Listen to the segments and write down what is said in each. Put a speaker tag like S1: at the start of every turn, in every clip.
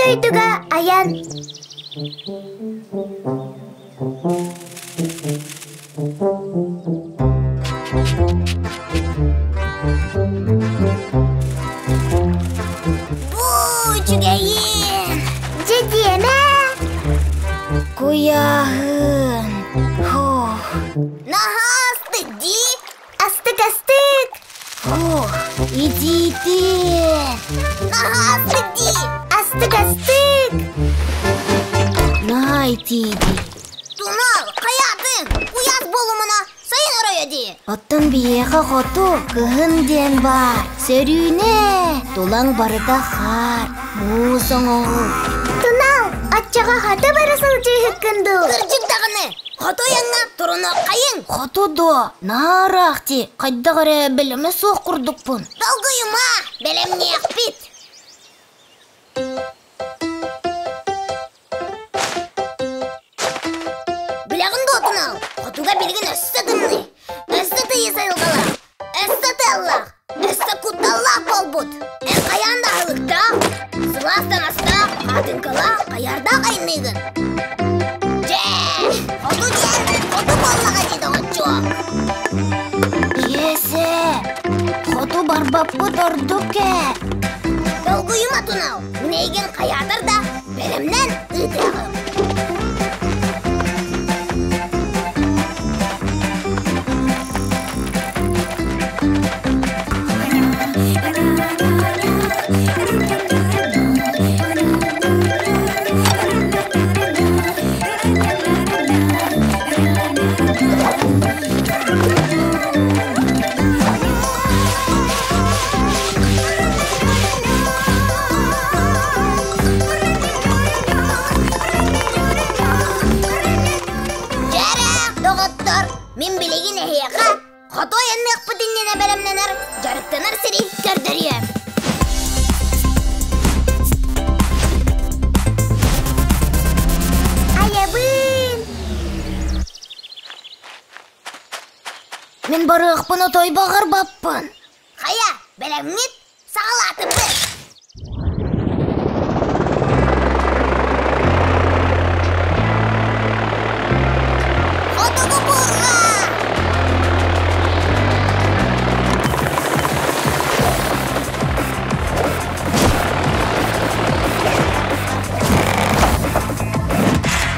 S1: дойдуга айан.
S2: Бу үчүгэйин!
S1: Дьэ диэмэ!
S2: Куйааһын! Фух! Наһаа астык дии!
S1: Астык-астык!
S2: Фух! Итиитин! Наһаа астык дии!
S1: Астык-астык!
S2: Наһаа итии дии! Тунал, хайаатын? Куйаас буолумуна, сайын оройо дии! Оттон биһиэхэ хоту кыһын диэн баар. Сөрүүнэ! Тулаҥ барыта хаар, муус оҥоһук.
S1: Тунал, оччоҕо хата бара сылдьыыһыккын дуу?
S2: Кырдьык даҕаны! Хоту айаҥҥа турунуоххайыҥ! Хоту дуо? Наараах дии, хайдах эрэ бэлэмэ суох курдукпун. Долгуйума, бэлэмниэхпит! Билэҕин дуо, Тунал? Хотуга билигин өссө тымныы, өссө тыйыс айылҕалаах, өссө тыаллаах, өссө кутталлаах буолбут. Эн хайаан да аһылыктаах, сылаас таҥастаах, хаатыҥкалаах, хайардаах айанныыгын. Дьэ, хоту диэн хоту буоллаҕа дии, доҕоччуок. Киэсэ, хоту барбаппыт ордук ээ. Долгуйума, Тунал, мин эйигин хайаатар да Бэлэмнэн ыытыаҕым. Дьэрэ, доҕоттор, мин билигин эһиэхэ хоту айанныахпыт иннинэ бэлэмнэнэр, дьарыктанар сири көрдөрүөм.
S1: Айабын!
S2: Мин барыахпын отой баҕарбаппын. Хайа, бэлэмҥит? Саҕалаатыбыт! Хотугу буурҕа!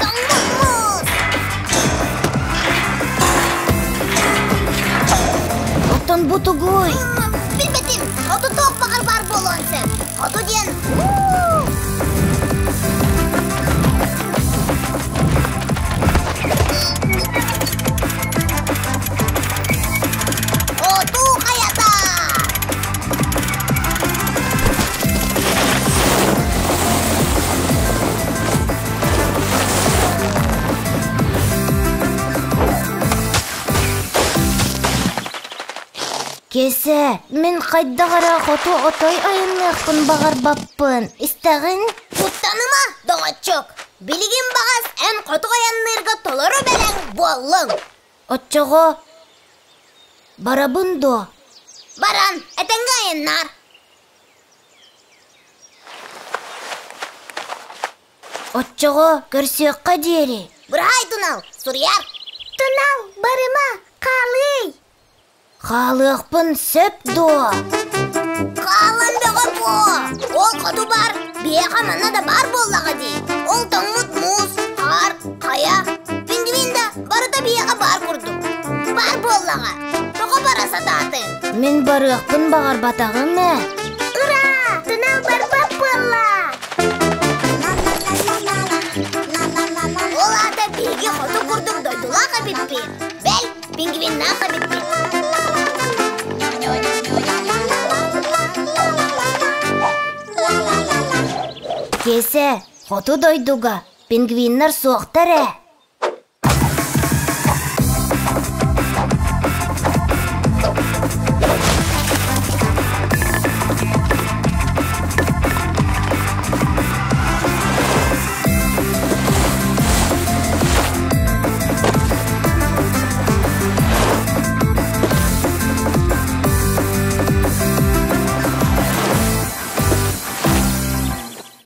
S2: Тоҥмут муус! Оттон бу тугуй? Билбэтим. Хоту туох баҕар баар буолуон сөп. Хоту диэн Хоту хайата! Киэсэ, мин хайдах эрэ хоту отой айанныахпын баҕарбаппын. Истэҕин? Куттаныма, доҕоччук! Билигин баҕас эн хоту айанныырга толору бэлэм буоллуҥ. Оччоҕо барабын дуо? Баран, этэҥҥэ айаннаар. Оччоҕо көрсүөххэ диэри. Быраһаай, Тунал, суруйар.
S1: Тунал, барыма, хаалыый.
S2: Хаалыахпын сөп дуо? Хаалан бөҕө буо! Ол хоту бар, биһиэхэ манна да баар буоллаҕа дии. Ол тоҥмут муус, хаар, хайа, пингвин да барыта биһиэхэ баар курдук. Баар буоллаҕа. Тоҕо бара сатаатыҥ? Мин барыахпын баҕарбатаҕым ээ.
S1: Ура! Тунал барбат буолла!
S2: Ол аата биһиги хоту курдук дойдулаах эбиппит. Бэл, пингвиннаах эбиппит. Киэсэ, хоту дойдуга пингвиннэр суохтар ээ.